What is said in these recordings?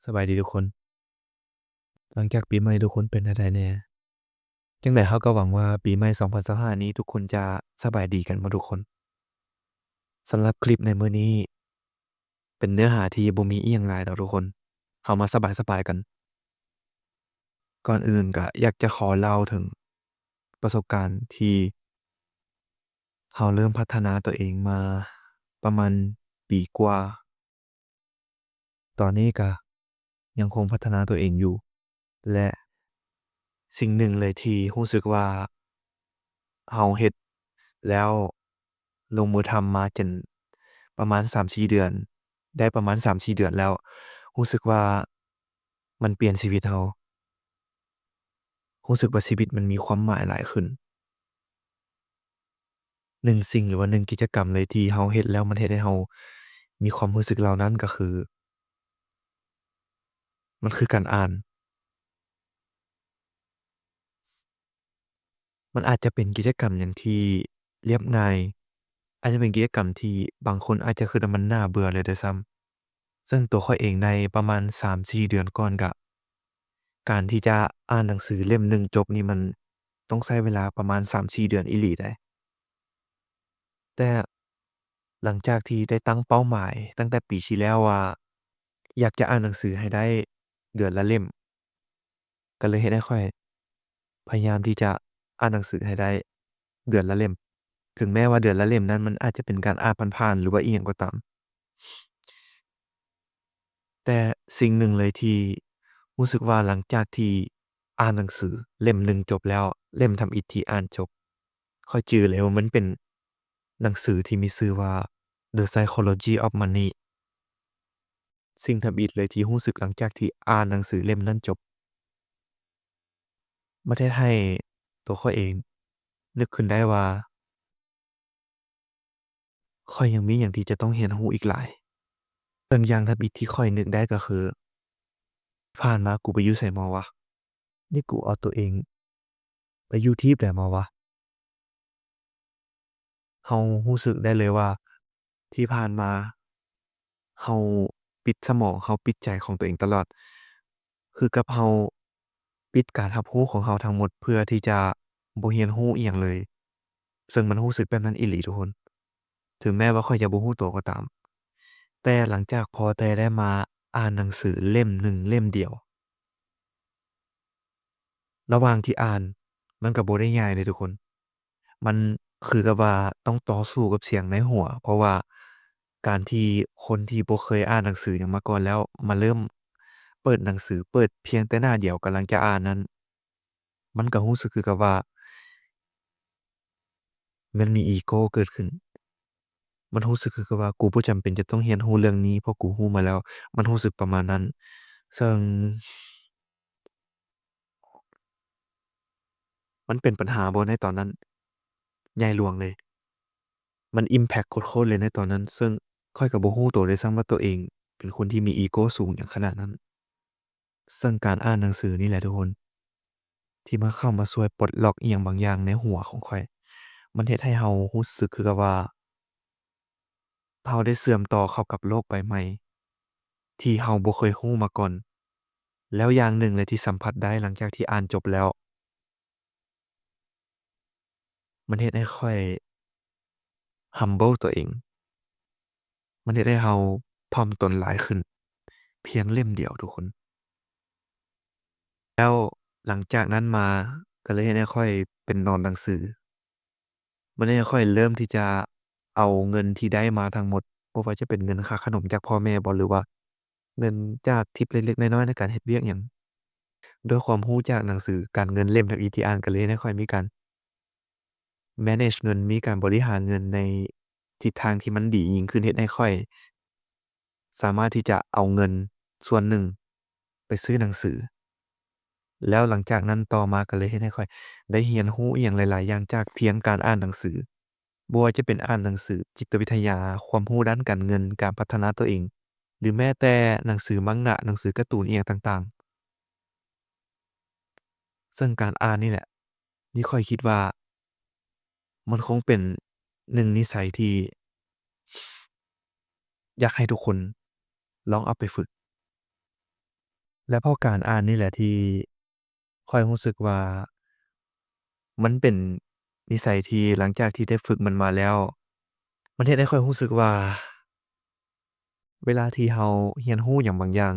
ສະບາຍດີທຸກຄົນ. ຫຼັງຈາກປີໃໝ່ທຸກຄົນເປັນແນວໃດແດ່? ຈັ່ງໃດເຮົາກໍຫວັງວ່າປີໃໝ່ສອງພັນຊາວຫ້ານີ້ ທຸກຄົນຈະສະບາຍດີກັນໝົດທຸກຄົນ. ສຳລັບຄລິບໃນມື້ນີ້ ເປັນເນື້ອຫາທີ່ບໍ່ມີອີ່ຫຍັງຫຼາຍດອກທຸກຄົນ. ເຮົາມາສະບາຍໆກັນ. ກ່ອນອື່ນກໍຢາກຈະຂໍເລົ່າເຖິງປະສົບການທີ່ເຮົາເລີ່ມພັດທະນາຕົວເອງມາປະມານປີກວ່າ. ຕອນນີ້ກະຍັງຄົງພັດທະນາຕົວເອງຢູ່ ແລະ ສິ່ງໜຶ່ງເລີຍທີ່ຮູ້ສຶກວ່າເຮົາເຮັດແລ້ວລົງມືທຳມາຈົນປະມານສາມສີ່ເດືອນ, ໄດ້ປະມານສາມສີ່ເດືອນແລ້ວ ຮູ້ສຶກວ່າມັນປ່ຽນຊີວິດເຮົາ, ຮູ້ສຶກວ່າຊີວິດມັນມີຄວາມໝາຍຫຼາຍຂຶ້ນ. ໜຶ່ງສິ່ງ ຫຼືວ່າໜຶ່ງກິດຈະກຳເລີຍທີ່ເຮົາເຮັດແລ້ວມັນເຮັດໃຫ້ເຮົາມີຄວາມຮູ້ສຶກເຫຼົ່ານັ້ນ ກໍຄື ມັນຄືການອ່ານ. ມັນອາດຈະເປັນກິດຈະກຳຫຍັງທີ່ລຽບງ່າຍ, ອາດຈະເປັນກິດຈະກຳທີ່ບາງຄົນອາດຈະຄິດວ່າມັນໜ້າເບື່ອເລີຍດ້ວຍຊ້ຳ. ເຊິ່ງຕົວຂ້ອຍເອງໃນປະມານສາມສີ່ເດືອນກ່ອນກະ ການທີ່ຈະອ່ານໜັງສືເຫຼັ້ມໜຶ່ງຈົບນີ້ມັນຕ້ອງໃຊ້ເວລາປະມານສາມສີ່ເດືອນອີ່ຫຼີໃດ໋. ແຕ່ຫຼັງຈາກທີ່ໄດ້ຕັ້ງເປົ້າໝາຍຕັ້ງແຕ່ປີທີ່ແລ້ວວ່າ ຢາກຈະອ່ານໜັງສືໃຫ້ໄດ້ເດືອນລະເຫຼັ້ມ, ກໍເລີຍເຮັດໃຫ້ຂ້ອຍພະຍາຍາມທີ່ຈະອ່ານໜັງສືໃຫ້ໄດ້ເດືອນລະເຫຼັ້ມ, ເຖິງແມ້ວ່າເດືອນລະເຫຼັ້ມນັ້ນມັນອາດຈະເປັນການອ່ານຜ່ານໆ ຫຼືວ່າອີ່ຫຍັງກໍຕາມ. ແຕ່ສິ່ງໜຶ່ງເລີຍທີ່ຮູ້ສຶກວ່າຫຼັງຈາກທີ່ອ່ານໜັງສືເຫຼັ້ມໜຶ່ງຈົບແລ້ວ, ເຫຼັ້ມທຳອິດທີ່ອ່ານຈົບ, ຂ້ອຍຈື່ເລີຍວ່າມັນເປັນໜັງສືທີ່ມີຊື່ວ່າ The Psychology of Money. ສິ່ງທຳອິດເລີຍທີ່ຮູ້ສຶກຫຼັງຈາກທີ່ອ່ານໜັງສືເຫຼັ້ມນັ້ນຈົບ ມັນເຮັດໃຫ້ຕົວຂ້ອຍເອງນຶກຂຶ້ນໄດ້ວ່າ ຂ້ອຍຍັງມີຫຍັງທີ່ຈະຕ້ອງຮຽນຮູ້ອີກຫຼາຍ. ເຊິ່ງຢ່າງທຳອິດທີ່ຂ້ອຍນຶກໄດ້ກໍຄື ຜ່ານມາກູໄປຢູ່ໃສມາວະ? ນີ້ກູເອົາຕົວເອງໄປຢູ່ທີບໃດມາວະ? ເຮົາຮູ້ສຶກໄດ້ເລີຍວ່າທີ່ຜ່ານມາເຮົາປິດສະໝອງ, ເຮົາປິດໃຈຂອງຕົວເອງຕະຫຼອດ, ຄືກັບເຮົາປິດການຮັບຮູ້ຂອງເຮົາທັງໝົດເພື່ອທີ່ຈະບໍ່ຮຽນຮູ້ອີ່ຫຍັງເລີຍ. ເຊິ່ງມັນຮູ້ສຶກແບບນັ້ນອີ່ຫຼີທຸກຄົນ, ເຖິງແມ້ວ່າຂ້ອຍຈະບໍ່ຮູ້ຕົວກໍຕາມ. ແຕ່ຫຼັງຈາກພໍແຕ່ໄດ້ມາອ່ານໜັງສືເຫຼັ້ມໜຶ່ງເຫຼັ້ມດຽວ, ລະຫວ່າງທີ່ອ່ານ ມັນກໍບໍ່ໄດ້ງ່າຍເດ້ທຸກຄົນ. ມັນຄືກັບວ່າຕ້ອງຕໍ່ສູ້ກັບສຽງໃນຫົວ, ເພາະວ່າການທີ່ຄົນທີ່ບໍ່ເຄີຍອ່ານໜັງສືຫຍັງມາກ່ອນແລ້ວ ມາເລີ່ມເປີດໜັງສື, ເປີດພຽງແຕ່ໜ້າດຽວກຳລັງຈະອ່ານນັ້ນ, ມັນກໍຮູ້ສຶກຄືກັບວ່າ ມັນມີອີໂກເກີດຂຶ້ນ. ມັນຮູ້ສຶກຄືກັບວ່າ ກູບໍ່ຈຳເປັນຈະຕ້ອງຮຽນຮູ້ເລື່ອງນີ້ ເພາະກູຮູ້ມາແລ້ວ. ມັນຮູ້ສຶກປະມານນັ້ນ. ເຊິ່ງມັນເປັນບັນຫາບໍ່ໃນຕອນນັ້ນ? ໃຫຍ່ຫຼວງເລີຍ. ມັນອິມແພັກໂຄດໆເລີຍໃນຕອນນັ້ນ. ເຊິ່ງຂ້ອຍກໍບໍ່ຮູ້ໂຕດ້ວຍຊ້ຳວ່າໂຕເອງເປັນຄົນທີ່ມີອີໂກສູງຫຍັງຂະໜາດນັ້ນ. ເຊິ່ງການອ່ານໜັງສືນີ້ແຫຼະທຸກຄົນ ທີ່ມາເຂົ້າມາຊ່ວຍປົດລັອກອີ່ຫຍັງບາງຢ່າງໃນຫົວຂອງຂ້ອຍ. ມັນເຮັດໃຫ້ເຮົາຮູ້ສຶກຄືກັບວ່າ ເຮົາໄດ້ເຊື່ອມຕໍ່ເຂົ້າກັບໂລກໃບໃໝ່ທີ່ເຮົາບໍ່ເຄີຍຮູ້ມາກ່ອນ. ແລ້ວຢ່າງໜຶ່ງເລີຍທີ່ສຳຜັດໄດ້ຫຼັງຈາກທີ່ອ່ານຈົບແລ້ວ ມັນເຮັດໃຫ້ຂ້ອຍ humble ຕົວເອງ. ມັນເຮັດໃຫ້ເຮົາຖ່ອມຕົນຫຼາຍຂຶ້ນ ພຽງເຫຼັ້ມດຽວທຸກຄົນ. ແລ້ວຫຼັງຈາກນັ້ນມາ ກໍເລີຍເຮັດໃຫ້ຂ້ອຍເປັນໜອນໜັງສື. ມັນເຮັດໃຫ້ຂ້ອຍເລີ່ມທີ່ຈະເອົາເງິນທີ່ໄດ້ມາທັງໝົດ, ບໍ່ວ່າຈະເປັນເງິນຄ່າຂະໜົມຈາກພໍ່ແມ່ບໍ ຫຼືວ່າ ເງິນຈາກທິບເລັກໆນ້ອຍໆໃນການເຮັດວຽກຫຍັງ. ດ້ວຍຄວາມຮູ້ຈາກໜັງສືການເງິນເຫຼັ້ມທຳອິດທີ່ອ່ານ ກໍເລີຍເຮັດໃຫ້ຂ້ອຍມີການ manage ເງິນ, ມີການບໍລິຫານເງິນໃນທິດທາງທີ່ມັນດີຍິ່ງຂຶ້ນ, ເຮັດໃຫ້ຂ້ອຍສາມາດທີ່ຈະເອົາເງິນສ່ວນໜຶ່ງໄປຊື້ໜັງສື. ແລ້ວຫຼັງຈາກນັ້ນຕໍ່ມາ ກໍເລີຍເຮັດໃຫ້ຂ້ອຍໄດ້ຮຽນຮູ້ອີ່ຫຍັງຫຼາຍໆຢ່າງຈາກພຽງການອ່ານໜັງສື. ບໍ່ວ່າຈະເປັນອ່ານໜັງສືຈິດຕະວິທະຍາ, ຄວາມຮູ້ດ້ານການເງິນ, ການພັດທະນາຕົວເອງ ຫຼືແມ້ແຕ່ໜັງສືມັງງະ, ໜັງສືກາຕູນອີ່ຫຍັງຕ່າງໆ. ເຊິ່ງການອ່ານນີ້ແຫຼະ ນີ້ຂ້ອຍຄິດວ່າມັນຄົງເປັນໜຶ່ງນິໄສທີ່ ຢາກໃຫ້ທຸກຄົນລອງເອົາໄປຝຶກ. ແລະ ເພາະການອ່ານນີ້ແຫຼະທີ່ຂ້ອຍຮູ້ສຶກວ່າ ມັນເປັນນິໄສທີ່ຫຼັງຈາກທີ່ໄດ້ຝຶກມັນມາແລ້ວ ມັນເຮັດໃຫ້ຂ້ອຍຮູ້ສຶກວ່າ ເວລາທີ່ເຮົາຮຽນຮູ້ຫຍັງບາງຢ່າງ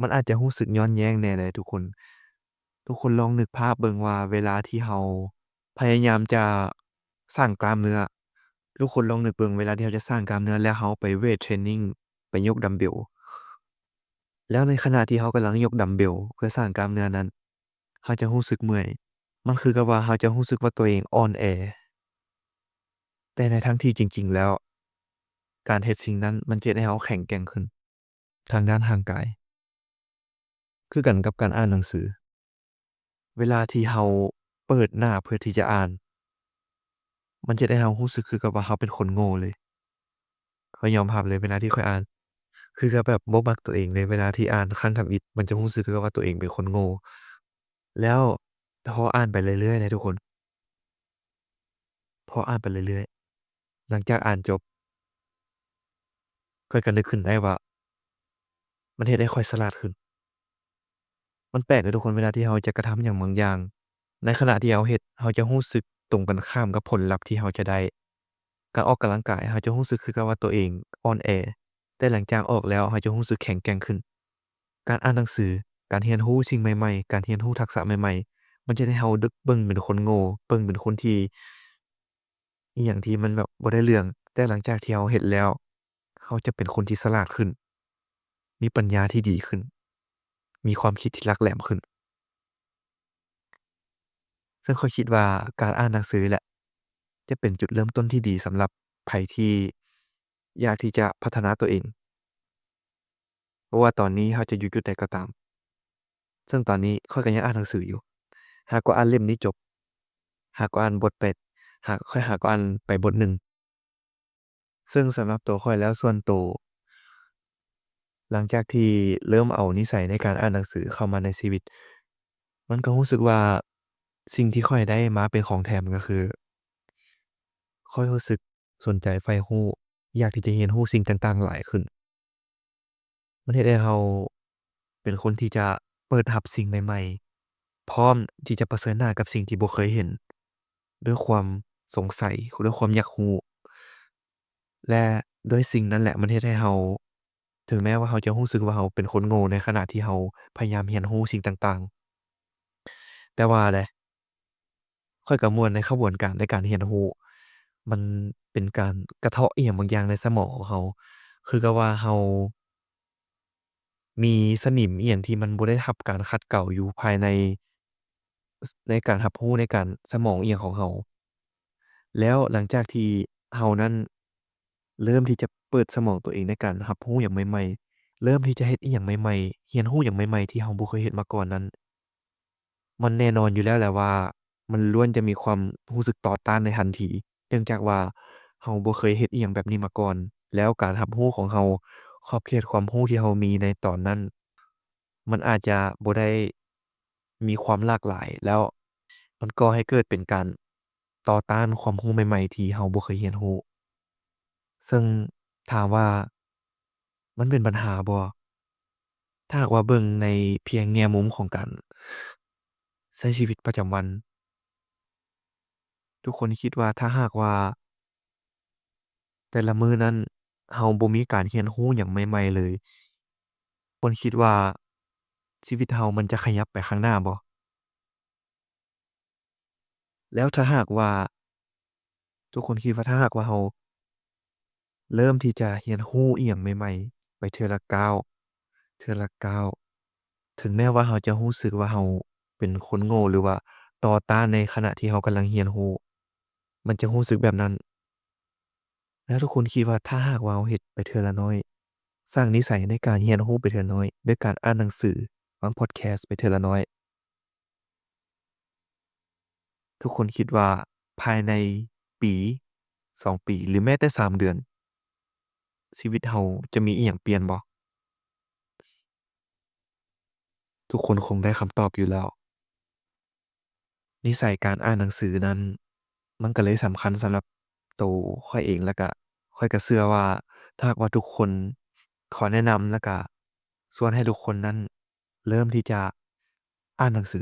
ມັນອາດຈະຮູ້ສຶກຍ້ອນແຍ້ງແດ່ເດທຸກຄົນ. ທຸກຄົນລອງນຶກພາບເບິ່ງວ່າ ເວລາທີ່ເຮົາພະຍາຍາມຈະສ້າງກ້າມເນື້ອ, ທຸກຄົນລອງນຶກເບິ່ງເວລາທີ່ເຮົາຈະສ້າງກ້າມເນື້ອ ແລ້ວເຮົາໄປເວດເທຣນນິງ ໄປຍົກດັມເບວ ແລ້ວໃນຂະນະທີ່ເຮົາກຳລັງຍົກດັມເບວເພື່ອສ້າງກ້າມເນື້ອນັ້ນ ເຮົາຈະຮູ້ສຶກເມື່ອຍ. ມັນຄືກັບວ່າເຮົາຈະຮູ້ສຶກວ່າຕົວເອງອ່ອນແອ. ແຕ່ໃນທາງທີ່ຈິງໆແລ້ວ ການເຮັດສິ່ງນັ້ນມັນຈະເຮັດໃຫ້ເຮົາແຂງແກ່ງຂຶ້ນທາງດ້ານຮ່າງກາຍ. ຄືກັນກັບການອ່ານໜັງສື. ເວລາທີ່ເຮົາເປີດໜ້າເພື່ອທີ່ຈະອ່ານ ມັນຈະເຮັດໃຫ້ເຮົາຮູ້ສຶກຄືກັບວ່າເຮົາເປັນຄົນໂງ່ເລີຍ. ຂ້ອຍຍອມຮັບເລີຍ ເວລາທີ່ຂ້ອຍອ່ານ ຄືກັບແບບບໍ່ມັກຕົວເອງເລີຍ. ເວລາທີ່ອ່ານຄັ້ງທຳອິດ ມັນຈະຮູ້ສຶກຄືກັບວ່າຕົວເອງເປັນຄົນໂງ່. ແລ້ວພໍອ່ານໄປເລື້ອຍໆນະທຸກຄົນ, ພໍອ່ານໄປເລື້ອຍໆ ຫຼັງຈາກອ່ານຈົບ ຂ້ອຍກໍນຶກຂຶ້ນໄດ້ວ່າ ມັນເຮັດໃຫ້ຂ້ອຍສະຫຼາດຂຶ້ນ. ມັນແປກເດ້ທຸກຄົນ, ເວລາທີ່ເຮົາຈະກະທຳຫຍັງບາງຢ່າງ, ໃນຂະນະທີ່ເຮົາເຮັດ ເຮົາຈະຮູ້ສຶກຕົງກັນຂ້າມກັບຜົນລັບທີ່ເຮົາຈະໄດ້. ການອອກກຳລັງກາຍ ເຮົາຈະຮູ້ສຶກຄືກັບວ່າຕົວເອງອ່ອນແອ, ແຕ່ຫຼັງຈາກອອກແລ້ວ ເຮົາຈະຮູ້ສຶກແຂງແກ່ງຂຶ້ນ. ການອ່ານໜັງສື, ການຮຽນຮູ້ສິ່ງໃໝ່ໆ, ການຮຽນຮູ້ທັກສະໃໝ່ໆ ມັນຈະເຮັດໃຫ້ເຮົາເບິ່ງເປັນຄົນໂງ່, ເບິ່ງເປັນຄົນທີ່ ອີ່ຫຍັງທີ່ມັນແບບບໍ່ໄດ້ເລື່ອງ, ແຕ່ຫຼັງຈາກທີ່ເຮົາເຮັດແລ້ວ ເຮົາຈະເປັນຄົນທີ່ສະຫຼາດຂຶ້ນ, ມີປັນຍາທີ່ດີຂຶ້ນ, ມີຄວາມຄິດທີ່ຫຼັກແຫຼມຂຶ້ນ. ເຊິ່ງຂ້ອຍຄິດວ່າການອ່ານໜັງສືແຫຼະ ຈະເປັນຈຸດເລີ່ມຕົ້ນທີ່ດີສຳລັບໃຜທີ່ຢາກທີ່ຈະພັດທະນາຕົວເອງ. ບໍ່ວ່າຕອນນີ້ເຮົາຈະຢູ່ຈຸດໃດກໍຕາມ, ເຊິ່ງຕອນນີ້ຂ້ອຍກໍຍັງອ່ານໜັງສືຢູ່. ຫາກວ່າອ່ານເຫຼັ້ມນີ້ຈົບ, ຫາກວ່າອ່ານບົດໄປ, ຫາ, ຂ້ອຍຫາກວ່າອ່ານໄປບົດໜຶ່ງ. ເຊິ່ງສຳລັບຕົວຂ້ອຍແລ້ວສ່ວນໂຕ, ຫຼັງຈາກທີ່ເລີ່ມເອົານິໄສໃນການອ່ານໜັງສືເຂົ້າມາໃນຊີວິດ, ມັນກໍຮູ້ສຶກວ່າສິ່ງທີ່ຂ້ອຍໄດ້ມາເປັນຂອງແຖມກໍຄື ຂ້ອຍຮູ້ສຶກ ສົນໃຈໃຝ່ຮູ້, ຢາກທີ່ຈະຮຽນຮູ້ສິ່ງຕ່າງໆຫຼາຍຂຶ້ນ. ມັນເຮັດໃຫ້ເຮົາເປັນຄົນທີ່ຈະເປີດຮັບສິ່ງໃໝ່ໆ, ພ້ອມທີ່ຈະປະເຊີນໜ້າກັບສິ່ງທີ່ບໍ່ເຄີຍເຫັນ ດ້ວຍຄວາມສົງໄສ, ດ້ວຍຄວາມຢາກຮູ້. ແລະ ດ້ວຍສິ່ງນັ້ນແຫຼະ ມັນເຮັດໃຫ້ເຮົາ, ເຖິງແມ້ວ່າເຮົາຈະຮູ້ສຶກວ່າເຮົາເປັນຄົນໂງ່ ໃນຂະນະທີ່ເຮົາພະຍາຍາມຮຽນຮູ້ສິ່ງຕ່າງໆ, ແຕ່ວ່າແຫຼະ ຂ້ອຍກໍມ່ວນໃນຂະບວນການໃນການຮຽນຮູ້. ມັນເປັນການກະເທາະອີ່ຫຍັງບາງຢ່າງໃນສະໝອງຂອງເຮົາ, ຄືກັບວ່າເຮົາມີສະໜິມອີ່ຫຍັງທີ່ມັນບໍ່ໄດ້ຮັບການຂັດເກົາຢູ່ພາຍໃນ, ໃນການຮັບຮູ້, ໃນການສະໝອງອີ່ຫຍັງຂອງເຮົາ. ແລ້ວຫຼັງຈາກທີ່ເຮົານັ້ນເລີ່ມທີ່ຈະເປີດສະໝອງຕົວເອງໃນການຮັບຮູ້ຫຍັງໃໝ່ໆ, ເລີ່ມທີ່ຈະເຮັດອີ່ຫຍັງໃໝ່ໆ, ຮຽນຮູ້ຫຍັງໃໝ່ໆທີ່ເຮົາບໍ່ເຄີຍເຮັດມາກ່ອນນັ້ນ, ມັນແນ່ນອນຢູ່ແລ້ວແຫຼະວ່າ ມັນລ້ວນຈະມີຄວາມຮູ້ສຶກຕໍ່ຕ້ານໃນທັນທີ, ເນື່ອງຈາກວ່າເຮົາບໍ່ເຄີຍເຮັດອີ່ຫຍັງແບບນີ້ມາກ່ອນ, ແລ້ວການຮັບຮູ້ຂອງເຮົາ, ຂອບເຂດຄວາມຮູ້ທີ່ເຮົາມີໃນຕອນນັ້ນ, ມັນອາດຈະບໍ່ໄດ້ມີຄວາມຫຼາກຫຼາຍ, ແລ້ວມັນກໍ່ໃຫ້ເກີດເປັນການຕໍ່ຕ້ານຄວາມຮູ້ໃໝ່ໆທີ່ເຮົາບໍ່ເຄີຍຮຽນຮູ້. ເຊິ່ງຖາມວ່າ ມັນເປັນບັນຫາບໍ່? ຖ້າຫາກວ່າເບິ່ງໃນພຽງແງ່ມຸມຂອງການໃຊ້ຊີວິດປະຈຳວັນ, ທຸກຄົນຄິດວ່າ ຖ້າຫາກວ່າແຕ່ລະມື້ນັ້ນເຮົາບໍ່ມີການຮຽນຮູ້ຫຍັງໃໝ່ໆເລີຍ, ຄົນຄິດວ່າຊີວິດເຮົາມັນຈະຂະຫຍັບໄປຂ້າງໜ້າບໍ່? ແລ້ວຖ້າຫາກວ່າ ທຸກຄົນຄິດວ່າ ຖ້າຫາກວ່າເຮົາເລີ່ມທີ່ຈະຮຽນຮູ້ອີ່ຫຍັງໃໝ່ໆ ໄປເທື່ອລະກ້າວ, ເທື່ອລະກ້າວ, ເຖິງແມ້ວ່າເຮົາຈະຮູ້ສຶກວ່າເຮົາເປັນຄົນໂງ່ ຫຼືວ່າຕໍ່ຕ້ານໃນຂະນະທີ່ເຮົາກຳລັງຮຽນຮູ້, ມັນຈະຮູ້ສຶກແບບນັ້ນ. ແລ້ວທຸກຄົນຄິດວ່າ ຖ້າຫາກວ່າເຮົາເຮັດໄປເທື່ອລະໜ້ອຍ, ສ້າງນິໄສໃນການຮຽນຮູ້ໄປເທື່ອໜ້ອຍ ດ້ວຍການອ່ານໜັງສື, ຟັງພອດແຄສໄປເທື່ອລະໜ້ອຍ, ທຸກຄົນຄິດວ່າພາຍໃນປີ, ສອງປີ ຫຼືແມ້ແຕ່ສາມເດືອນ, ຊີວິດເຮົາຈະມີອີ່ຫຍັງປ່ຽນບໍ່? ທຸກຄົນຄົງໄດ້ຄຳຕອບຢູ່ແລ້ວ. ນິໄສການອ່ານໜັງສືນັ້ນ ມັນກໍເລີຍສຳຄັນສຳລັບໂຕຂ້ອຍເອງ, ແລ້ວກະຂ້ອຍກໍເຊື່ອວ່າ ຖ້າຫາກວ່າທຸກຄົນ ຂໍແນະນຳ ແລ້ວກະຊວນໃຫ້ທຸກຄົນນັ້ນ ເລີ່ມທີ່ຈະອ່ານໜັງສື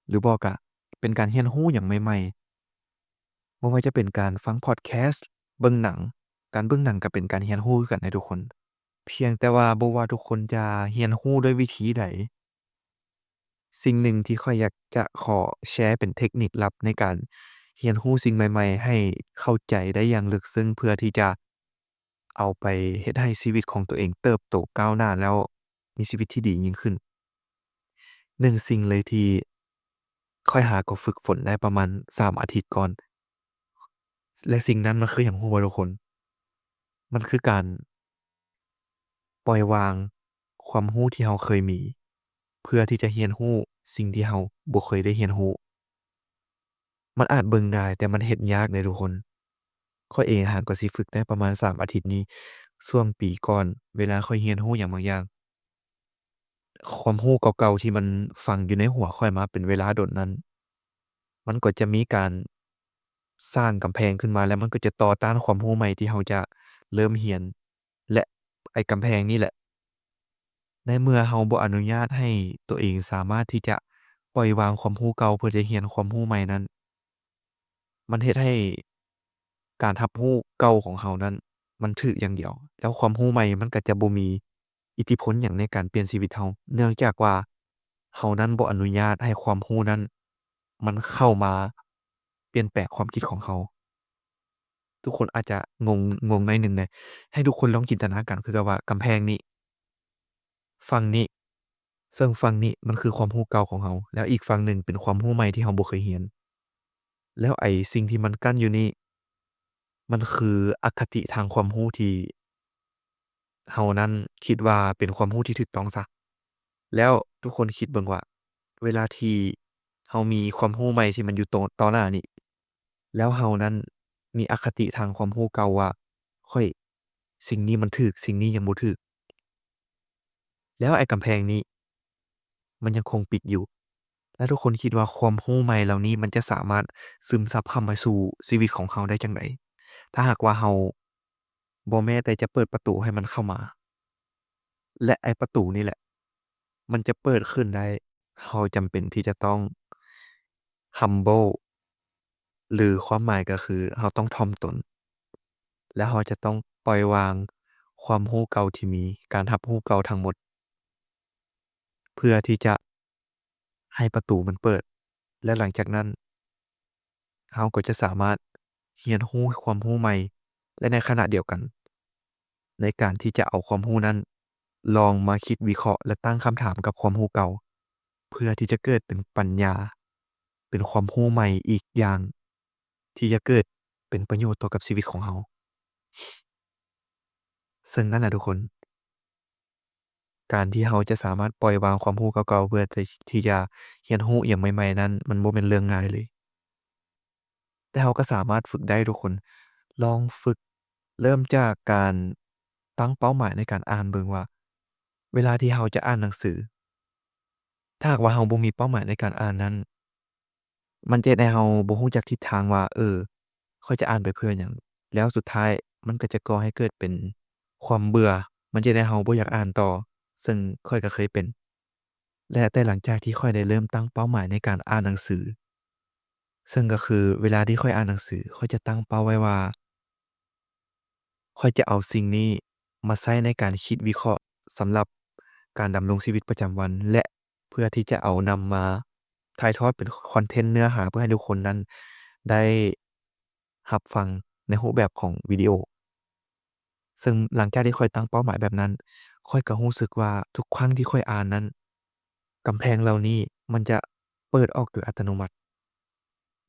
ຫຼືບໍ່ກະເປັນການຮຽນຮູ້ຫຍັງໃໝ່ໆ. ບໍ່ວ່າຈະເປັນການຟັງພອດແຄສ, ເບິ່ງໜັງ, ການເບິ່ງໜັງກໍເປັນການຮຽນຮູ້ຄືກັນເດ້ທຸກຄົນ. ພຽງແຕ່ວ່າບໍ່ວ່າທຸກຄົນຈະຮຽນຮູ້ດ້ວຍວິທີໃດ, ສິ່ງໜຶ່ງທີ່ຂ້ອຍຢາກຈະຂໍແຊເປັນເທັກນິກລັບໃນການຮຽນຮູ້ສິ່ງໃໝ່ໆ ໃຫ້ເຂົ້າໃຈໄດ້ຢ່າງເລິກເຊິ່ງ ເພື່ອທີ່ຈະເອົາໄປເຮັດໃຫ້ຊີວິດຂອງຕົວເອງເຕີບໂຕກ້າວໜ້າ ແລ້ວມີຊີວິດທີ່ດີຍິ່ງຂຶ້ນ. ໜຶ່ງສິ່ງເລີຍທີ່ຂ້ອຍຫາກໍຝຶກຝົນໄດ້ປະມານສາມອາທິດກ່ອນ ແລະ ສິ່ງນັ້ນມັນຄືຫຍັງຮູ້ບໍ່ທຸກຄົນ? ມັນຄືການປ່ອຍວາງຄວາມຮູ້ທີ່ເຮົາເຄີຍມີ ເພື່ອທີ່ຈະຮຽນຮູ້ສິ່ງທີ່ເຮົາບໍ່ເຄີຍໄດ້ຮຽນຮູ້. ມັນອາດເບິ່ງງ່າຍ ແຕ່ມັນເຮັດຍາກເດ້ທຸກຄົນ. ຂ້ອຍເອງຫາກໍຊິຝຶກໄດ້ປະມານສາມອາທິດນີ້. ຊ່ວງປີກ່ອນ ເວລາຂ້ອຍຮຽນຮູ້ຫຍັງບາງຢ່າງ, ຄວາມຮູ້ເກົ່າໆທີ່ມັນຝັງຢູ່ໃນຫົວຂ້ອຍມາເປັນເວລາດົນນັ້ນ ມັນກໍຈະມີການສ້າງກຳແພງຂຶ້ນມາ ແລ້ວມັນກໍຈະຕໍ່ຕ້ານຄວາມຮູ້ໃໝ່ທີ່ເຮົາຈະເລີ່ມຮຽນ ແລະ ໄອ້ກຳແພງນີ້ແຫຼະ ໃນເມື່ອເຮົາບໍ່ອະນຸຍາດໃຫ້ຕົວເອງສາມາດທີ່ຈະປ່ອຍວາງຄວາມຮູ້ເກົ່າ ເພື່ອຈະຮຽນຄວາມຮູ້ໃໝ່ນັ້ນ, ມັນເຮັດໃຫ້ການຮັບຮູ້ເກົ່າຂອງເຮົານັ້ນ ມັນຖືກຢ່າງດຽວ ແລ້ວຄວາມຮູ້ໃໝ່ມັນກໍຈະບໍ່ມີ ອິດທິພົນຫຍັງໃນການປ່ຽນຊີວິດເຮົາ ເນື່ອງຈາກວ່າເຮົານັ້ນບໍ່ອະນຸຍາດໃຫ້ຄວາມຮູ້ນັ້ນມັນເຂົ້າມາປ່ຽນແປງຄວາມຄິດຂອງເຮົາ. ທຸກຄົນອາດຈະງົງ, ງົງໜ້ອຍໜຶ່ງນະ. ໃຫ້ທຸກຄົນລອງຈິນຕະນາການຄືກັບວ່າກຳແພງນີ້, ຝັ່ງນີ້, ເຊິ່ງຝັ່ງນີ້ມັນຄືຄວາມຮູ້ເກົ່າຂອງເຮົາ ແລ້ວອີກຝັ່ງໜຶ່ງເປັນຄວາມຮູ້ໃໝ່ທີ່ເຮົາບໍ່ເຄີຍຮຽນ. ແລ້ວໄອ້ສິ່ງທີ່ມັນກັ້ນຢູ່ນີ້ ມັນຄືອະຄະຕິທາງຄວາມຮູ້ທີ່ເຮົານັ້ນຄິດວ່າເປັນຄວາມຮູ້ທີ່ຖືກຕ້ອງຊະ. ແລ້ວທຸກຄົນຄິດເບິ່ງວ່າ ເວລາທີ່ເຮົາມີຄວາມຮູ້ໃໝ່ທີ່ມັນຢູ່ໂຕ, ຕໍ່ໜ້ານີ້ ແລ້ວເຮົານັ້ນມີອະຄະຕິທາງຄວາມຮູ້ເກົ່າວ່າ ຂ້ອຍ, ສິ່ງນີ້ມັນຖືກ, ສິ່ງນີ້ຍັງບໍ່ຖືກ. ແລ້ວໄອ້ກຳແພງນີ້ມັນຍັງຄົງປິດຢູ່. ແລ້ວທຸກຄົນຄິດວ່າຄວາມຮູ້ໃໝ່ເຫຼົ່ານີ້ມັນຈະສາມາດຊຶມຊັບເຂົ້າມາສູ່ຊີວິດຂອງເຮົາໄດ້ຈັ່ງໃດ? ຖ້າຫາກວ່າເຮົາບໍ່ແມ້ແຕ່ຈະເປີດປະຕູໃຫ້ມັນເຂົ້າມາ. ແລະ ໄອ້ປະຕູນີ້ແຫຼະ ມັນຈະເປີດຂຶ້ນໄດ້, ເຮົາຈຳເປັນທີ່ຈະຕ້ອງ humble ຫຼື ຄວາມໝາຍກໍຄືເຮົາຕ້ອງຖ່ອມຕົນ ແລະ ເຮົາຈະຕ້ອງປ່ອຍວາງຄວາມຮູ້ເກົ່າທີ່ມີ, ການຮັບຮູ້ເກົ່າທັງໝົດ ເພື່ອທີ່ຈະໃຫ້ປະຕູມັນເປີດ ແລະ ຫຼັງຈາກນັ້ນ ເຮົາກໍຈະສາມາດຮຽນຮູ້ຄວາມຮູ້ໃໝ່ ແລະ ໃນຂະນະດຽວກັນ ໃນການທີ່ຈະເອົາຄວາມຮູ້ນັ້ນລອງມາຄິດວິເຄາະ ແລະ ຕັ້ງຄຳຖາມກັບຄວາມຮູ້ເກົ່າ ເພື່ອທີ່ຈະເກີດເປັນປັນຍາ, ເປັນຄວາມຮູ້ໃໝ່ອີກຢ່າງ ທີ່ຈະເກີດເປັນປະໂຫຍດຕໍ່ກັບຊີວິດຂອງເຮົາ. ເຊິ່ງນັ້ນນະທຸກຄົນ, ການທີ່ເຮົາຈະສາມາດປ່ອຍວາງຄວາມຮູ້ເກົ່າໆ ເພື່ອທີ່ຈະຮຽນຮູ້ອີ່ຫຍັງໃໝ່ໆນັ້ນ ມັນບໍ່ແມ່ນເລື່ອງງ່າຍເລີຍ. ແຕ່ເຮົາກໍສາມາດຝຶກໄດ້ທຸກຄົນ. ລອງຝຶກເລີ່ມຈາກການຕັ້ງເປົ້າໝາຍໃນການອ່ານເບິ່ງວ່າ ເວລາທີ່ເຮົາຈະອ່ານໜັງສື, ຖ້າຫາກວ່າເຮົາບໍ່ມີເປົ້າໝາຍໃນການອ່ານນັ້ນ, ມັນຈະເຮັດໃຫ້ເຮົາບໍ່ຮູ້ຈັກທິດທາງວ່າ ເອີ ຂ້ອຍຈະອ່ານໄປເພື່ອຫຍັງ? ແລ້ວສຸດທ້າຍມັນກໍຈະກໍ່ໃຫ້ເກີດເປັນຄວາມເບື່ອ, ມັນຈະເຮັດໃຫ້ເຮົາບໍ່ຢາກອ່ານຕໍ່, ເຊິ່ງຂ້ອຍກໍເຄີຍເປັນ. ແລະ ແຕ່ຫຼັງຈາກທີ່ຂ້ອຍໄດ້ເລີ່ມຕັ້ງເປົ້າໝາຍໃນການອ່ານໜັງສື, ເຊິ່ງກໍຄືເວລາທີ່ຂ້ອຍອ່ານໜັງສື, ຂ້ອຍຈະຕັ້ງເປົ້າໄວ້ວ່າ ຂ້ອຍຈະເອົາສິ່ງນີ້ມາໃຊ້ໃນການຄິດວິເຄາະສຳລັບການດຳລົງຊີວິດປະຈຳວັນ ແລະ ເພື່ອທີ່ຈະເອົານຳມາຖ່າຍທອດເປັນຄອນເທັນເນື້ອຫາ ເພື່ອໃຫ້ທຸກຄົນນັ້ນໄດ້ຮັບຟັງໃນຮູບແບບຂອງວິດີໂອ. ເຊິ່ງຫຼັງຈາກທີ່ຂ້ອຍຕັ້ງເປົ້າໝາຍແບບນັ້ນ, ຂ້ອຍກໍຮູ້ສຶກວ່າທຸກຄັ້ງທີ່ຂ້ອຍອ່ານນັ້ນ, ກຳແພງເຫຼົ່ານີ້ມັນຈະເປີດອອກໂດຍອັດຕະໂນມັດ.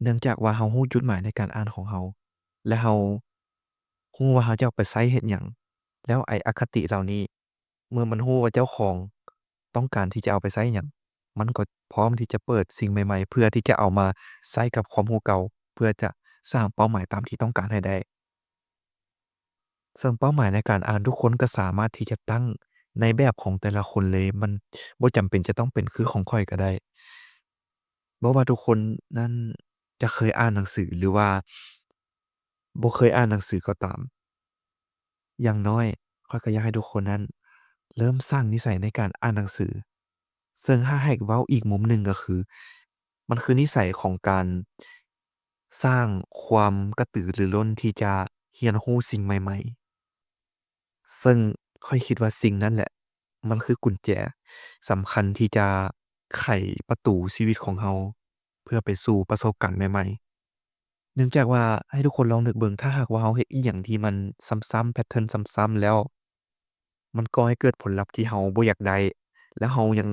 ເນື່ອງຈາກວ່າເຮົາຮູ້ຈຸດໝາຍໃນການອ່ານຂອງເຮົາ ແລະ ເຮົາຮູ້ວ່າເຮົາຈະເອົາໄປໃຊ້ເຮັດຫຍັງ, ແລ້ວໄອ້ອະຄະຕິເຫຼົ່ານີ້ ເມື່ອມັນຮູ້ວ່າເຈົ້າຂອງຕ້ອງການທີ່ຈະເອົາໄປໃຊ້ຫຍັງ, ມັນກໍພ້ອມທີ່ຈະເປີດສິ່ງໃໝ່ໆ ເພື່ອທີ່ຈະເອົາມາໃຊ້ກັບຄວາມຮູ້ເກົ່າ ເພື່ອຈະສ້າງເປົ້າໝາຍຕາມທີ່ຕ້ອງການໃຫ້ໄດ້. ເຊິ່ງເປົ້າໝາຍໃນການອ່ານທຸກຄົນກໍສາມາດທີ່ຈະຕັ້ງໃນແບບຂອງແຕ່ລະຄົນເລີຍ, ມັນບໍ່ຈຳເປັນຈະຕ້ອງເປັນຄືຂອງຂ້ອຍກໍໄດ້. ບໍ່ວ່າທຸກຄົນນັ້ນຈະເຄີຍອ່ານໜັງສື ຫຼືວ່າບໍ່ເຄີຍອ່ານໜັງສືກໍຕາມ, ຢ່າງໜ້ອຍຂ້ອຍກໍຢາກໃຫ້ທຸກຄົນນັ້ນເລີ່ມສ້າງນິໄສໃນການອ່ານໜັງສື. ເຊິ່ງຖ້າໃຫ້ເວົ້າອີກມຸມໜຶ່ງກໍຄື ມັນຄືນິໄສຂອງການສ້າງຄວາມກະຕືລືລົ້ນທີ່ຈະຮຽນຮູ້ສິ່ງໃໝ່ໆ ເຊິ່ງຂ້ອຍຄິດວ່າສິ່ງນັ້ນແຫຼະ ມັນຄືກຸນແຈສຳຄັນທີ່ຈະໄຂປະຕູຊີວິດຂອງເຮົາ ເພື່ອໄປສູ່ປະສົບການໃໝ່ໆ. ເນື່ອງຈາກວ່າ ໃຫ້ທຸກຄົນລອງນຶກເບິ່ງ, ຖ້າຫາກວ່າເຮົາເຮັດອີ່ຫຍັງທີ່ມັນຊ້ຳໆ ແພັດເທີນຊ້ຳໆ ແລ້ວ ມັນກໍ່ໃຫ້ເກີດຜົນລັບທີ່ເຮົາບໍ່ຢາກໄດ້ ແລ້ວເຮົາຍັງ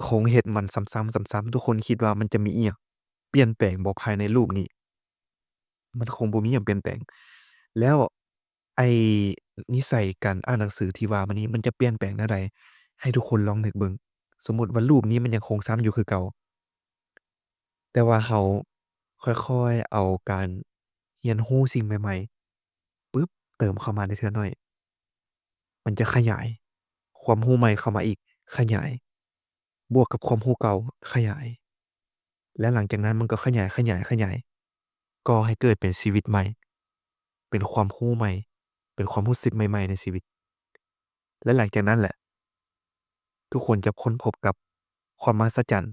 ຄົງເຮັດມັນຊ້ຳໆ ຊ້ຳໆ, ທຸກຄົນຄິດວ່າມັນຈະມີອີ່ຫຍັງປ່ຽນແປງບໍ່ພາຍໃນລູບນີ້? ມັນຄົງບໍ່ມີຫຍັງປ່ຽນແປງ. ແລ້ວໄອ້ນິໄສການອ່ານໜັງສືທີ່ວ່າມານີ້ ມັນຈະປ່ຽນແປງແນວໃດ? ໃຫ້ທຸກຄົນລອງນຶກເບິ່ງ. ສົມມຸດວ່າລູບນີ້ມັນຍັງຄົງຊ້ຳຢູ່ຄືເກົ່າ, ແຕ່ວ່າເຮົາຄ່ອຍໆເອົາການຮຽນຮູ້ສິ່ງໃໝ່ໆ ປຶບ ເຕີມເຂົ້າມາໃນເທື່ອໜ້ອຍ, ມັນຈະຂະຫຍາຍຄວາມຮູ້ໃໝ່ເຂົ້າມາອີກ, ຂະຫຍາຍ ບວກກັບຄວາມຮູ້ເກົ່າ ຂະຫຍາຍ ແລະ ຫຼັງຈາກນັ້ນມັນກໍຂະຫຍາຍ, ຂະຫຍາຍ, ຂະຫຍາຍ, ກໍ່ໃຫ້ເກີດເປັນຊີວິດໃໝ່, ເປັນຄວາມຮູ້ໃໝ່, ເປັນຄວາມຮູ້ສຶກໃໝ່ໆໃນຊີວິດ. ແລະ ຫຼັງຈາກນັ້ນແຫຼະ ທຸກຄົນຈະຄົ້ນພົບກັບຄວາມມະຫັດສະຈັນ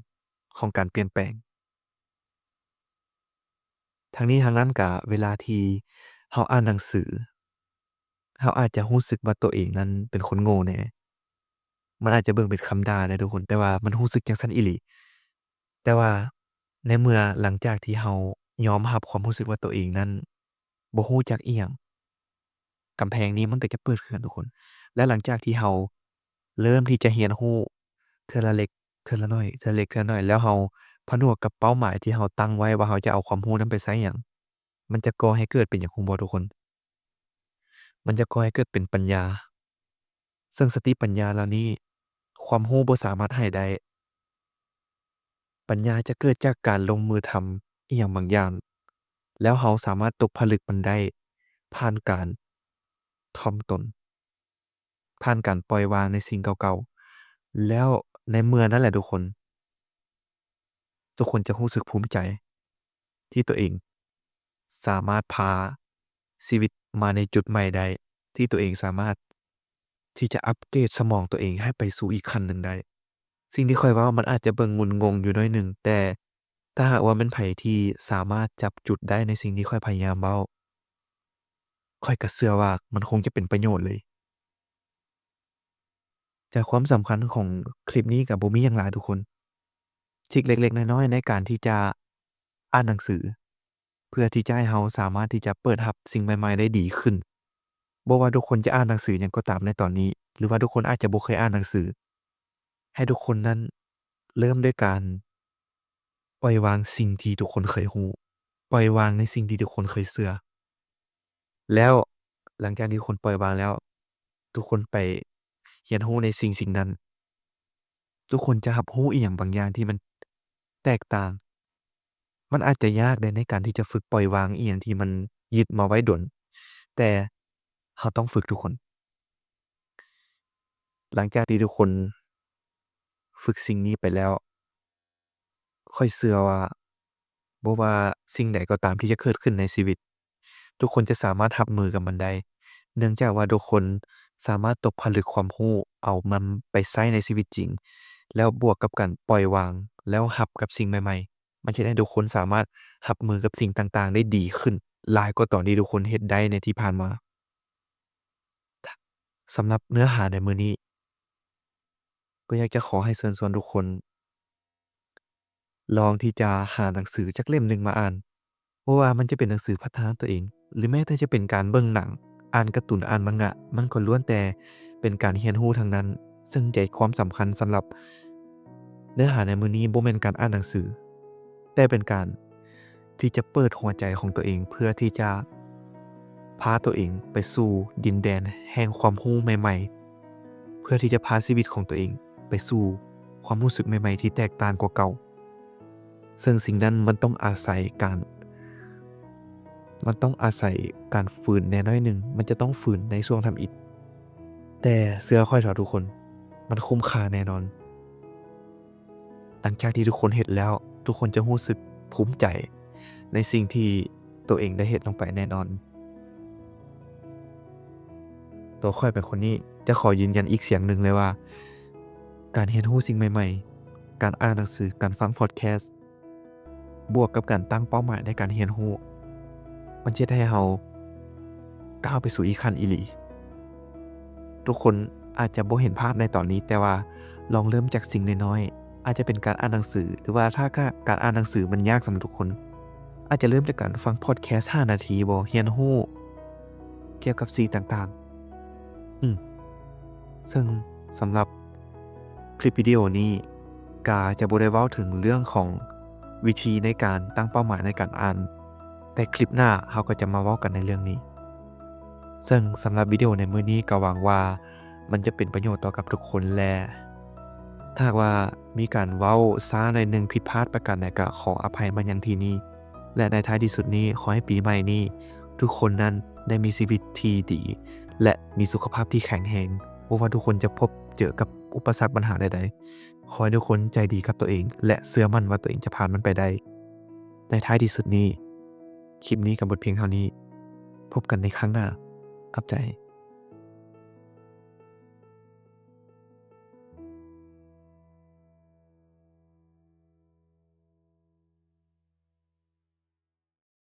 ຂອງການປ່ຽນແປງ. ທັງນີ້ທັງນັ້ນກະເວລາທີ່ເຮົາອ່ານໜັງສື, ເຮົາອາດຈະຮູ້ສຶກວ່າໂຕເອງນັ້ນເປັນຄົນໂງ່ແດ່. ມັນອາດຈະເບິ່ງເປັນຄຳດ່າເດ້ທຸກຄົນ, ແຕ່ວ່າມັນຮູ້ສຶກຈັ່ງຊັ້ນອີ່ຫຼີ. ແຕ່ວ່າໃນເມື່ອຫຼັງຈາກທີ່ເຮົາຍອມຮັບຄວາມຮູ້ສຶກວ່າໂຕເອງນັ້ນບໍ່ຮູ້ຈັກອີ່ຫຍັງ, ກຳແພງນີ້ມັນກໍຈະເປີດຂຶ້ນທຸກຄົນ. ແລະ ຫຼັງຈາກທີ່ເຮົາເລີ່ມທີ່ຈະຮຽນຮູ້ເທື່ອລະເລັກເທື່ອລະໜ້ອຍ, ເທື່ອເລັກເທື່ອນ້ອຍ, ແລ້ວເຮົາຜະໜວກກັບເປົ້າໝາຍທີ່ເຮົາຕັ້ງໄວ້ວ່າເຮົາຈະເອົາຄວາມຮູ້ນັ້ນໄປໃຊ້ຫຍັງ, ມັນຈະກໍ່ໃຫ້ເກີດເປັນຫຍັງຮູ້ບໍ່ທຸກຄົນ? ມັນຈະກໍ່ໃຫ້ເກີດເປັນປັນຍາ. ເຊິ່ງສະຕິປັນຍາເຫຼົ່ານີ້, ຄວາມຮູ້ບໍ່ສາມາດໃຫ້ໄດ້. ປັນຍາຈະເກີດຈາກການລົງມືທຳອີ່ຫຍັງບາງຢ່າງ, ແລ້ວເຮົາສາມາດຕົກຜະລຶກມັນໄດ້ຜ່ານການຖ່ອມຕົນ, ຜ່ານການປ່ອຍວາງໃນສິ່ງເກົ່າໆ. ແລ້ວໃນເມື່ອນັ້ນແຫຼະທຸກຄົນ, ທຸກຄົນຈະຮູ້ສຶກພູມໃຈທີ່ຕົວເອງສາມາດພາຊີວິດມາໃນຈຸດໃໝ່ໄດ້, ທີ່ຕົວເອງສາມາດທີ່ຈະອັບເກຣດສະໝອງຕົວເອງໃຫ້ໄປສູ່ອີກຂັ້ນໜຶ່ງໄດ້. ສິ່ງທີ່ຂ້ອຍເວົ້າມັນອາດຈະເບິ່ງງຸນງົງຢູ່ໜ້ອຍໜຶ່ງ, ແຕ່ຖ້າຫາກວ່າແມ່ນໃຜທີ່ສາມາດຈັບຈຸດໄດ້ໃນສິ່ງທີ່ຂ້ອຍພະຍາຍາມເວົ້າ, ຂ້ອຍກໍເຊື່ອວ່າມັນຄົງຈະເປັນປະໂຫຍດເລີຍ. ໃຈຄວາມສຳຄັນຂອງຄລິບນີ້ກໍບໍ່ມີຫຍັງຫຼາຍທຸກຄົນ, ທຣິກເລັກໆນ້ອຍໆໃນການທີ່ຈະອ່ານໜັງສື ເພື່ອທີ່ຈະໃຫ້ເຮົາສາມາດທີ່ຈະເປີດຮັບສິ່ງໃໝ່ໆໄດ້ດີຂຶ້ນ. ບໍ່ວ່າທຸກຄົນຈະອ່ານໜັງສືຫຍັງກໍຕາມໃນຕອນນີ້, ຫຼືວ່າທຸກຄົນອາດຈະບໍ່ເຄີຍອ່ານໜັງສື, ໃຫ້ທຸກຄົນນັ້ນເລີ່ມດ້ວຍການປ່ອຍວາງສິ່ງທີ່ທຸກຄົນເຄີຍຮູ້, ປ່ອຍວາງໃນສິ່ງທີ່ທຸກຄົນເຄີຍເຊື່ອ. ແລ້ວຫຼັງຈາກທີ່ທຸກຄົນປ່ອຍວາງແລ້ວ, ທຸກຄົນໄປຮຽນຮູ້ໃນສິ່ງສິ່ງນັ້ນ, ທຸກຄົນຈະຮັບຮູ້ອີ່ຫຍັງບາງຢ່າງທີ່ມັນແຕກຕ່າງ. ມັນອາດຈະຍາກເດ້ໃນການທີ່ຈະຝຶກປ່ອຍວາງອີ່ຫຍັງທີ່ມັນຍຶດມາໄວ້ດົນ, ແຕ່ເຮົາຕ້ອງຝຶກທຸກຄົນ. ຫຼັງຈາກທີ່ທຸກຄົນຝຶກສິ່ງນີ້ໄປແລ້ວ, ຂ້ອຍເຊື່ອວ່າບໍ່ວ່າສິ່ງໃດກໍຕາມທີ່ຈະເກີດຂຶ້ນໃນຊີວິດ, ທຸກຄົນຈະສາມາດຮັບມືກັບມັນໄດ້, ເນື່ອງຈາກວ່າທຸກຄົນສາມາດຕົກຜະລຶກຄວາມຮູ້, ເອົາມັນໄປໃຊ້ໃນຊີວິດຈິງ, ແລ້ວບວກກັບການປ່ອຍວາງ, ແລ້ວຮັບກັບສິ່ງໃໝ່ໆ, ມັນຈະເຮັດໃຫ້ທຸກຄົນສາມາດຮັບມືກັບສິ່ງຕ່າງໆໄດ້ດີຂຶ້ນຫຼາຍກວ່າຕອນທີ່ທຸກຄົນເຮັດໄດ້ໃນທີ່ຜ່ານມາ. ສຳລັບເນື້ອຫາໃນມື້ນີ້ ກໍຢາກຈະຂໍໃຫ້ເຊີນຊວນທຸກຄົນ ລອງທີ່ຈະຫາໜັງສືຈັກເຫຼັ້ມໜຶ່ງມາອ່ານ, ບໍ່ວ່າມັນຈະເປັນໜັງສືພັດທະນາຕົວເອງ ຫຼືແມ້ແຕ່ຈະເປັນການເບິ່ງໜັງ, ອ່ານກາຕູນ, ອ່ານມັງງະ, ມັນກໍລ້ວນແຕ່ເປັນການຮຽນຮູ້ທັງນັ້ນ. ເຊິ່ງໃຈຄວາມສຳຄັນສຳລັບເນື້ອຫາໃນມື້ນີ້ບໍ່ແມ່ນການອ່ານໜັງສື, ແຕ່ເປັນການ ທີ່ຈະເປີດຫົວໃຈຂອງຕົວເອງ ເພື່ອທີ່ຈະພາຕົວເອງໄປສູ່ດິນແດນແຫ່ງຄວາມຮູ້ໃໝ່ໆ, ເພື່ອທີ່ຈະພາຊີວິດຂອງຕົວເອງໄປສູ່ຄວາມຮູ້ສຶກໃໝ່ໆທີ່ແຕກຕ່າງກວ່າເກົ່າ. ເຊິ່ງສິ່ງນັ້ນມັນຕ້ອງອາໄສການ, ມັນຕ້ອງອາໄສການຝືນແດ່ໜ້ອຍໜຶ່ງ, ມັນຈະຕ້ອງຝືນໃນຊ່ວງທຳອິດ. ແຕ່ເຊື່ອຂ້ອຍເຖາະທຸກຄົນ, ມັນຄຸ້ມຄ່າແນ່ນອນ. ຫຼັງຈາກທີ່ທຸກຄົນເຮັດແລ້ວ, ທຸກຄົນຈະຮູ້ສຶກພູມໃຈໃນສິ່ງທີ່ຕົວເອງໄດ້ເຮັດລົງໄປແນ່ນອນ. ຕົວຂ້ອຍເປັນຄົນນີ້ຈະຂໍຢືນຢັນອີກສຽງໜຶ່ງເລີຍວ່າ, ການຮຽນຮູ້ສິ່ງໃໝ່ໆ, ການອ່ານໜັງສື, ການຟັງພອດແຄສ, ບວກກັບການຕັ້ງເປົ້າໝາຍໃນການຮຽນຮູ້, ມັນຈະເຮັດໃຫ້ເຮົາກ້າວໄປສູ່ອີກຂັ້ນອີ່ຫຼີ. ທຸກຄົນອາດຈະບໍ່ເຫັນພາບໃນຕອນນີ້, ແຕ່ວ່າລອງເລີ່ມຈາກສິ່ງນ້ອຍໆ, ອາດຈະເປັນການອ່ານໜັງສື, ຫຼືວ່າຖ້າການ ການອ່ານໜັງສືມັນຍາກສຳລັບທຸກຄົນ, ອາດຈະເລີ່ມຈາກການຟັງພອດແຄສຫ້ານາທີບໍ, ຮຽນຮູ້ກ່ຽວກັບສິ່ງຕ່າງໆ. ອືມ ເຊິ່ງສຳລັບຄລິບວິດີໂອນີ້ ກາຈະບໍ່ໄດ້ເວົ້າເຖິງເລື່ອງຂອງວິທີໃນການຕັ້ງເປົ້າໝາຍໃນການອ່ານ, ແຕ່ຄລິບໜ້າເຮົາກໍຈະມາເວົ້າກັນໃນເລື່ອງນີ້. ເຊິ່ງສຳລັບວິດີໂອໃນມື້ນີ້ກໍຫວັງວ່າມັນຈະເປັນປະໂຫຍດຕໍ່ກັບທຸກຄົນ ແລະ ຖ້າຫາກວ່າມີການເວົ້າຊ້າໜ້ອຍໜຶ່ງ, ຜິດພາດປະການໃດ ກໍຂໍອະໄພມາຍັງທີ່ນີ້. ແລະ ໃນທ້າຍທີ່ສຸດນີ້ ຂໍໃຫ້ປີໃໝ່ນີ້ ທຸກຄົນນັ້ນໄດ້ມີຊີວິດທີ່ດີ ແລະ ມີສຸຂະພາບທີ່ແຂງແຮງ. ບໍ່ວ່າທຸກຄົນຈະພົບເຈີກັບອຸປະສັກບັນຫາໃດໆ, ຂໍໃຫ້ທຸກຄົນໃຈດີກັບຕົວເອງ ແລະ ເຊື່ອໝັ້ນວ່າຕົວເອງຈະຜ່ານມັນໄປໄດ້. ໃນທ້າຍທີ່ສຸດນີ້ ຄລິບນີ້ກໍໝົດພຽງເທົ່ານີ້. ພົບກັນໃນຄັ້ງໜ້າ. ຂອບໃຈ.